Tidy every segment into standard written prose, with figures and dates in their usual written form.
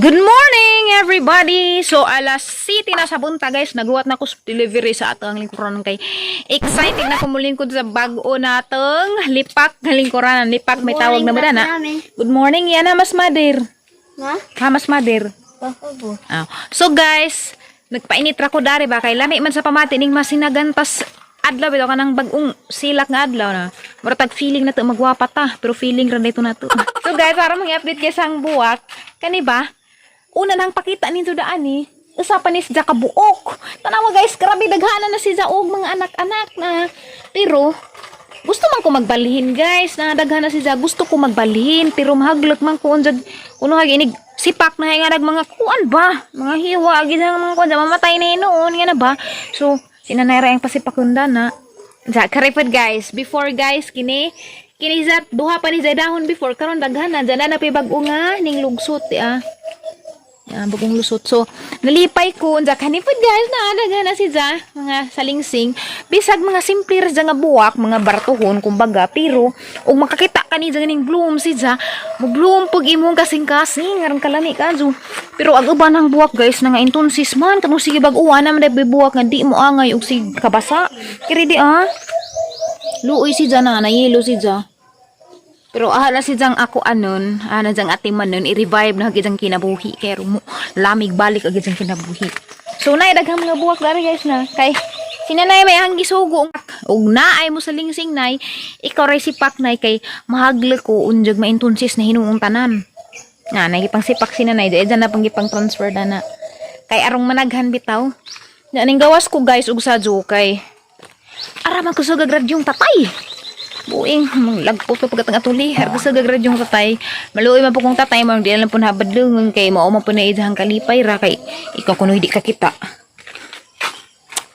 Good morning, everybody! So alas 7 na sa buntag, guys, naguwat na ko sa delivery sa atong lingkuran kay excited na ko mulingkod sa bag-o natong lipak nga lingkuran. Lipak may tawag na ba na? Good morning, yan mas mother. Ha? Ha, mas mother. Bako. Ah. So guys, nagpainit ra ko dari ba kay lami man sa pamati ning masinagantas adlaw bitaw kanang bag-ong silak nga adlaw na. Mura tag feeling na to magwapa ta, pero feeling ra dito na to. So guys, para mang-update kay sang buwak, kani ba? Una nang pakita ninyo daan ni. Usa pa ni siya kabuok. Tanawa guys, grabe daghana na siya og mga anak-anak na. Pero gusto man ko magbalhin, guys, na daghan na siya, gusto ko magbalhin pero mahaglok man ko unsag kuno hag inig sipak na nga nag mga kuan ba, mga hiwa gid ang mga kuan mamatay na hinuon nga na ba. So sinanay ra ang pasipakunda na sa karipad guys. Before guys, kini kini zat duha pa ni zay dahon before, karon daghan na dyan na pay bag-o nga ning lugsot eh, ah. Yan, bagong lusot. So, nalipay ko. Unsa kanipod guys, na daghan na si Ja, mga salingsing. Bisag mga simple ra siya nga buwak, mga bartuhon kumbaga, pero ug makakita ka ni ning bloom si Ja, mo-bloom pag imong kasing-kasing aron kalami ka jo. Pero ang uban ng buwak guys, na nga intonsis man kanung sige bag-uwan na man dahil buwak nga di mo angay og sig kabasa. Kiri di ah. Luoy si Ja na nayelo si Ja. Pero ahala si Jang ako anon, ana jang ate manon, i-revive na agad ang kinabuhi. Kaya mo, lamig balik agad ang kinabuhi. So, nay, daghang mga buwak dari guys na. Kay, sinanay may ang gisugo. Ug naay mo sa lingsing nay, ikaw ray sipak nay kay mahagle ko unjag maintunsis na hinuong tanan. Na, nagipang sipak sinanay, di dyan na pang gipang transfer na na. Kay arong managhan bitaw. Na, ning gawas ko guys, ug sa kay ara man ko sa gradyong tatay. Buing, lagpo pa pagkatang atuli. Har sa gagradyong tatay. Maluoy man po kong tatay mo, di lang po nabadlungan kay mao man po na idahang kalipay ra kay ikaw kuno hindi ka kita.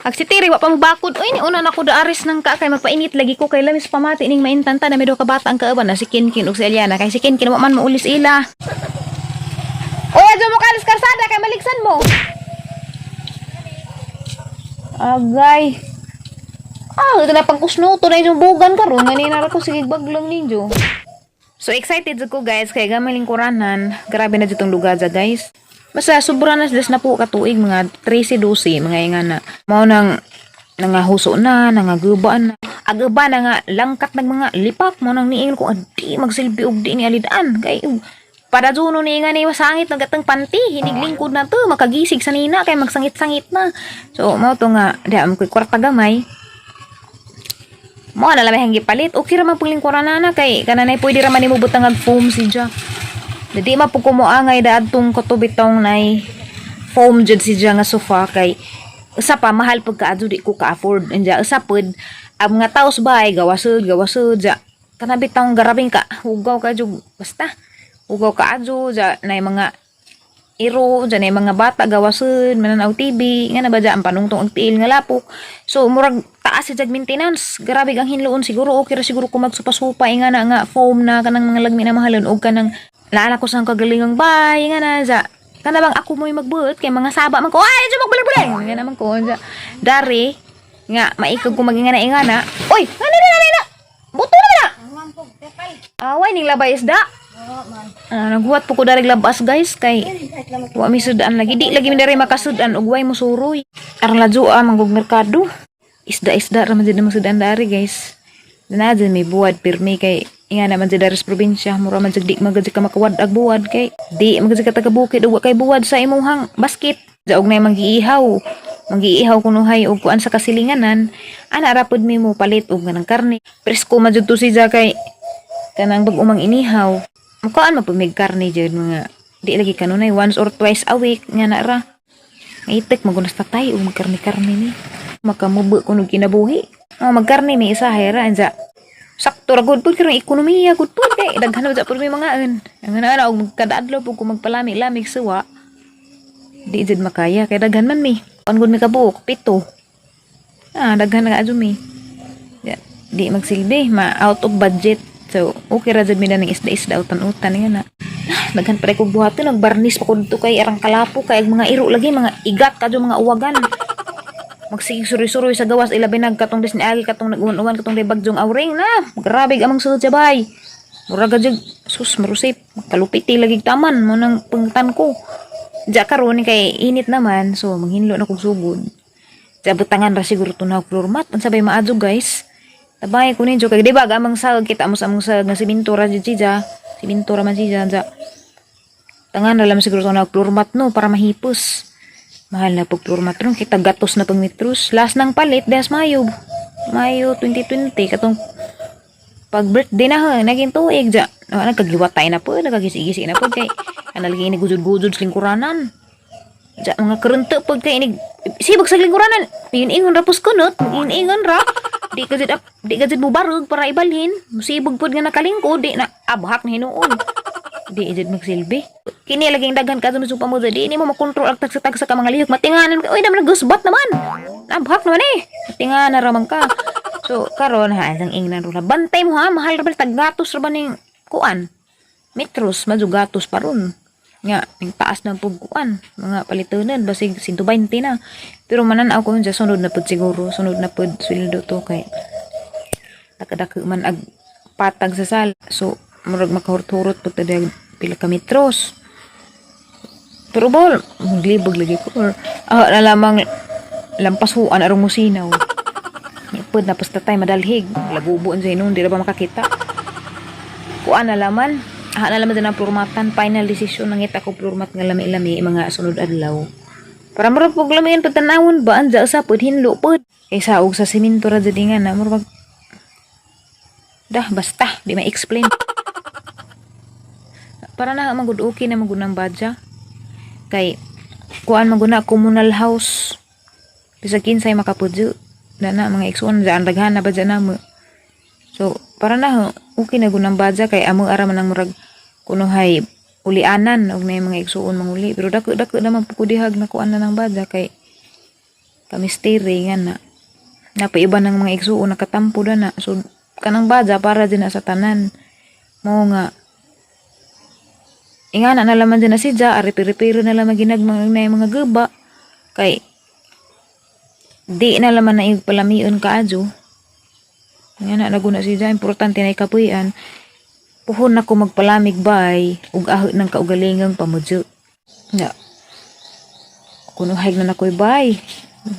Ag si Tiri, wa pa mabakod. Uy, ni una na ko daaris ng ka kay magpainit lagi ko kay lamis pamati ning maintanta na may duha ka bata ang kaaban na si Kinkin ug si Eliana kay si Kinkin wa man maulis ila. Uy, adyo mo kalis karsada kay maligsan mo. Agay. Ah, ito na pang kusno to na yung bugan karon ngani na ra ko sige baglang ninyo. So excited jud ko guys kay gamay lingkuranan. Grabe na jud tong lugar dya, guys. Basta sobra na das na po katuig, mga 13 12 mga inga na. Mao nang nangahuso na, nangaguba na. Agaba na nga langkat ng mga lipak mo nang niil ko adi magsilbi og di ni alidaan kay para duno ni nga ni masangit ng gatang panty hiniglingkod na to makagisig sa nina kay magsangit-sangit na. So mao to nga di am koy kwarta gamay mo na lamay hanggi palit. Okay ra man pug lingkuran na kay kananay pwede ra man nimo butang ag foam si Ja. Di man pug kumuangay daadtong katubitong nay foam jud si Ja nga sofa kay usa pa mahal pag kaadto, di ko ka-afford. Anja usa pod ang mga tao sa bahay gawasod gawasod ja kana bitong garabing ka hugaw ka jud, basta hugaw ka adto ja nay mga iro dyan ay mga bata gawason mananaw TV nga na ba dyan ang panungtong ang tiil nga lapok. So murag taas si jag maintenance, grabe ang hinloon. Siguro okay ra siguro kung magsupa-supa nga na nga foam na kanang mga lagmi na mahalon og kanang laala ko sa kagalingang bay nga na ja kana bang ako mo'y magbuot kay mga saba man ko ay dyan magbalag-balag nga naman ko ja dari nga maikog ko maging nga na nga na oy nga na na na na buto na na away ning labay isda. Ah, naghuwat po ko darig labas guys kay wa mi sudan lagi, di lagi mi dari makasudan ug way mo suroy. Aron ladyo ah manggug merkado. Isda-isda ra man jud ang sudan dari guys. Na dyan may buwad pirmi kay nga naman jud dari sa probinsya, mura man jud di magad ka makawad ag buwad kay di magad ka taga bukid ug wa kay buwad sa imuhang basket. Jaog na manggiihaw. Manggiihaw kunuhay og kuan sa kasilinganan. Ana ra pud mi mo palit og ganang karne. Presko man jud to si Ja kay kanang bag umang inihaw. Mukaan mapumig karne jud mga di lagi kanunay once or twice a week nga na ra. Maitek magunas tatay og magkarne-karne ni. Makamubo kuno kinabuhi. Oh, magkarne may isa ra anja. Sakto ra gud pud karon ekonomiya gud pud kay daghan na pud may mga an. Ang ana og magkadaadlaw pud ko magpalami-lamig suwa. Di jud makaya kay daghan man mi. Kon gud mi kabuok 7. Ah, daghan na kaadyo mi. Ya, di magsilbi, ma out of budget. So, okay ra jud mi na ng isda-isda utan-utan nga na. Ah, daghan pa kog buhaton, nagbarnis pa ko dito kay arang kalapo kay ang mga iro lagi mga igat kadyo mga uwagan. Magsige suroy-suroy sa gawas ilabi nag katong des ni agi katong nag-uwan-uwan katong day bagyong auring na. Grabe amang sulod sa bay. Mura ga jud, sus, marusip. Kalupiti lagi taman mo nang pangtan ko. Diya karon kay init naman, so manghinlo na kog sugod. Diya butangan ra siguro to na og floor mat. Unsa bay maadyo, guys? Tabay ko ninyo kay di ba gamang sag kita mo sa among sag nga siminto ra jud siya. Siminto ra man siya diya. Tangan ra lang siguro to na og floor mat, no, para mahipos. Mahal na pag floor mat ron, kita gatos na pag metros. Last nang palit des Mayo. Mayo 2020 katong pag birthday na ha, naging tuig dya. Ah, nagkagiwatay na po, nagkagisi-gisi na po kay ana lagi ini gujud-gujud sa lingkuranan. Dya, mga karunto pag kay inig sibag sa lingkuranan. Ingon ra pus kunot, ingon ra. Di ka jud mubarog para ibalhin. Musibog pod nga nakalingkod, di na abhak na hinuon. Di jud magsilbi. Kini laging daghan ka sa mo, di ni mo makontrol ang tagsa-tagsa ka mga lihok. Matinganan ka, uy, naman nagusbat naman. Abhak naman eh. Matinganan ra man ka. So, karon ha, ang ingnan ro na. Bantay mo ha, mahal ra ba taggatos ra ba ning kuan? Metros, madyo gatos pa ron. Nga, ning taas ng pugkuan, mga palitunan, basig 120 na. Pero manan ako sa sunod na pud siguro, sunod na pud sweldo to kay nakadako man ag patag sa sal. So, murag makahurot-hurot pud ta pila ka metros. Pero bol, maglibog lagi ko. Or, na lamang lampasuan arong musinaw. Pud na pasta tay madalhig. Lagubo ang sa di ra ba makakita? Kuan na laman. Ah, na laman din ang plurmatan. Final decision nangita ko plurmat nga lami-lami mga sunod adlaw. Para murag pug lamian pagtanawon ba anja sa pud hinlo pud. Kay saog sa simento ra jud nga na murag dah basta di ma-explain. Para na magud okay na magud ng badya. Kay kuan man gud na communal house. Bisag kinsay makapudyo. Na na mga igsuon dyan daghan na badya namo. So para na okay na gud ng badya kay amo ara man ang murag kunuhay ulianan og na mga igsuon manguli, pero dako dako naman po ko dihag na kuan na ng badya kay kamisteri nga na napaiba ng mga igsuon nakatampo na na. So kanang badya para din na sa tanan mo nga ingana na laman din na si Ja, ari-piri-piri na lamang ginagmang na yung mga guba kay di na laman na igpalamion kaadyo nga na naguna si Ja. Importante na ikapuyan puhon na ko magpalamig bay ug aho ng kaugalingang pamudyo nga kunuhay na nakoy bay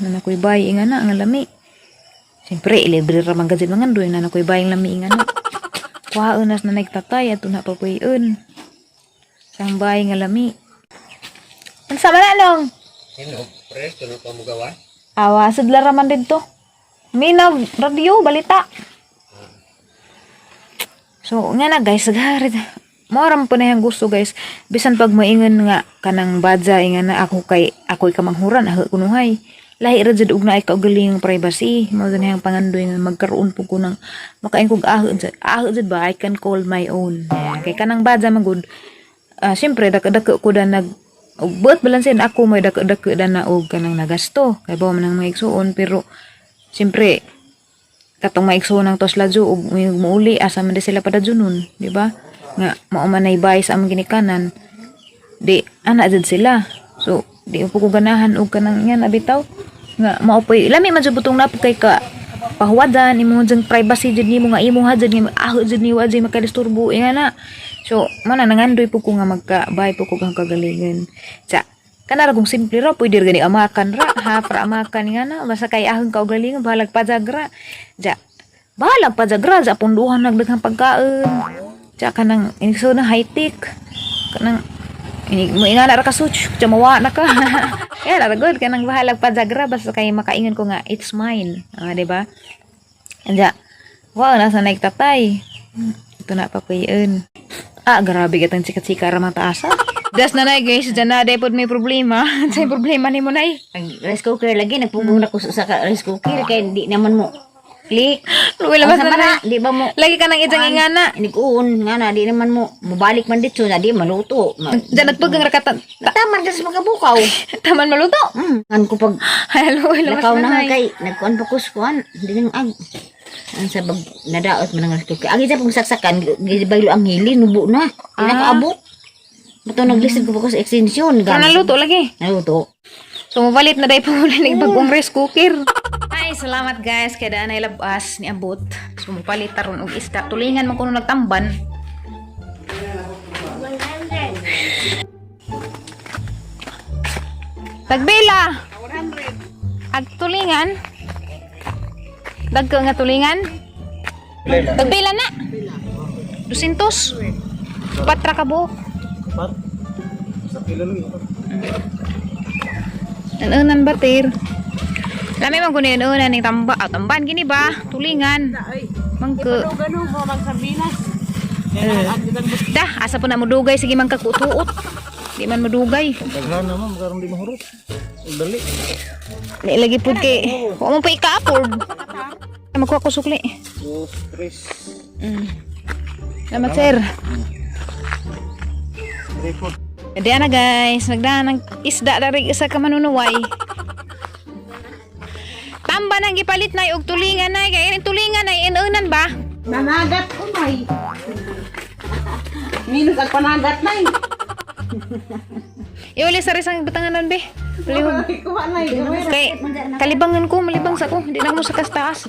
na nakoy bay inga na nga lami. Siyempre libre ra man gazid mga andoy na nakoy bay ang lami inga na kuhaon nas na nagtatay ato na papuyon sang bay nga lami. Unsa man na nong? Hinog, pre, sunod pa mo gawa. Awa, sudla raman dito. Mina, radio, balita. So, nga na guys, garit. Moram po na yung gusto, guys. Bisan pag maingon nga kanang badya, inga na ako kay ako'y kamanghuran, ako kunuhay. Lahi ra jud og naay kaugalingong privacy. Mao na yung pangandoy nga magkaroon po ko ng makain kog aho jud. Aho jud ba I can call my own. Kay kanang badya man gud. Ah, syempre dako-dako ko da nag og buot balansin ako may dako-dako da na og kanang nagasto. Kay bawa man ang mga igsuon, pero syempre katong maigsuon ng tos ladyo og may muuli, asa man di sila padadyonon, di ba? Nga mao man nay bay sa among ginikanan. Di ana jud sila. So di po ko ganahan og kanang nga bitaw nga mao poy lami man jud butong napod kay ka pahuwadan imo jud privacy jud nimo nga imo ha jud nga aho jud ni wa jud makadisturbo nga na. So mo na nangandoy po ko nga magka bay po ko kang kagalingon. Sa kana ra kung simple ra, pwede ra gani amakan ra, half ra amakan nga na, basta kay ahong kaugalingon bahalag pajagra. Ja bahalag pajagra sa punduhan nagdaghang pagkaon. Ja kanang inig so na high tech kanang inig mo ingana ra ka such mawa na ka. Kaya ra good kanang bahalag pajagra basta kay makaingon ko nga it's mine. Ah, di ba? Anja, wow, nasa naigtatay. Ito na papuyon. Ah, grabe gatang chika-chika ra man taasa. Das na nay guys, dyan na depot may problema. Sa problema ni mo nay. Ang rice cooker lagi nagpugong na ko sa rice cooker kay di naman mo click. Luwi labas Ang na sama nay. na, di ba mo Lagi ka nang ijang ingana. Inikuon nga na di naman mo mobalik man dito na di maluto. Ma, Diyan nagpagang rakata. taman ka sa makabukaw. Taman maluto. An ko pag Hello, labas lakaw na na nay. kay nagkuan pa ko sa kuan di nang ag ang sabag nadaot man ang rice cooker. Ang isa pong saksakan gibaylo ang hili nubo na. Di na kaabot. Bato naglisod ko pa ko sa extension. Pero naluto lagi. Naluto. So, mabalit na dahil po ulit bagong rice cooker. Ay, salamat guys. Kaya daan ay labas ni Abot. So, mapalit taron og isda. Tulingan man kuno nagtamban. Tagbila. Ag tulingan. Dagko nga tulingan. Tagbila na. Dusintos. Patra ka buok. Anunan ba, Tir? Lami man kuno yun, unan ni tamba. Ah, tamban gini ba? Tulingan. Mangke. Eh. Dah, asa po na mudugay sige man kakutuot. Di man mudugay. Daghan naman, karon di mahurot. Dali. Di lagi pud kay wa mo pa ika-afford. Magkuha ko sukli. Dos, tres. Salamat, sir. Report. Di ana guys, nagdaan ng isda dari isa ka manunuway. Tamba nang gipalit nay og tulingan nay kay ining tulingan nay inunan ba? Nanagat ko, may. Minus ang panagat na eh. Iuli sa risang butanganan be. Ulihog. Kuha na eh. Kay kalibangan ko, malibang sa ko. Hindi na ko sa taas.